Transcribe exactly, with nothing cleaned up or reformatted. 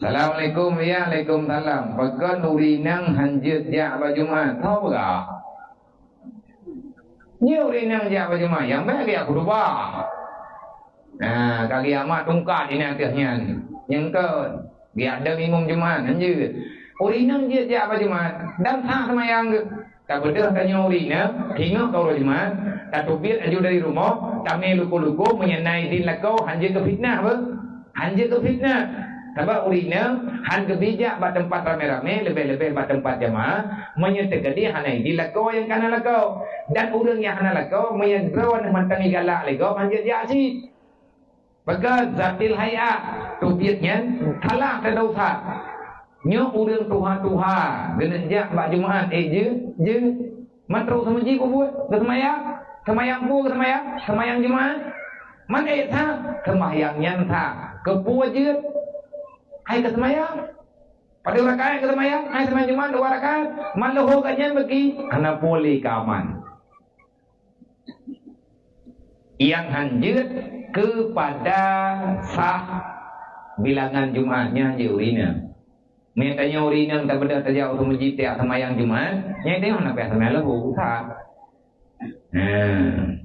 Assalamualaikum. Ya, waalaikumsalam. Pakon ureueng inong hanjeuet jak bak Jumat? Tho peugah. Nyoe ureueng inong jak bak Jumat, nyang bèk geujak khutubah. Nah, ka geujak mat tungkat inan ateueh nyan. Nyang kon, geujak dong imum Jumat, hanjeuet. Ureueng inong jeuet jak bak Jumat, dan sah seumayang geuh. Tabeudôh tanyoe ureueng inong, singoh ka uroe Jumat, tateubiet laju dari rumoh, tamè luko-luko, meunyo na idin lakoe, hanjeuet keu fitnah beuh. Hanjeuet keu fitnah. Sabab ureueng inong han geubri jak bak teumpat ramè-ramè, leubeh-leubeh bak teumpat jamaah, meunyoe teukeudi hana idin lakoe nyang kana lakoe. Dan ureueng nyang hana lakoe, meunyoe droeneuh mantong igalak lé gob, hanjeuet jak cit. Peugah zatil hai'ah, teubiet nyan salah teudosa. Nyoe ureueng tuha-tuha, geuneuk jak bak Jumat, eh, jeuet, jeuet. Man trok seumeujih keu buet, geuseumayang. Seumayang peue geuseumayang? Seumayang Jumat. Man ék sa? Seumayang nyan sa. Keu peue jeuet? Hai geuseumayang. Padum rakaat geuseumayang? Hai seumayang Jumat dua rakaat. Man leuhô geuh nyan beuki. Hana peue lé keu aman. Nyang hanjeuet keupada sah bilangan Jumat nyan jeuet ureueng inong. Meunyo tanyoe ureueng inong tabeudôh tajak u meuseujid tajak seumayang Jumat, nyan tanyoe hana payah seumayang leuhô, sah. Nah.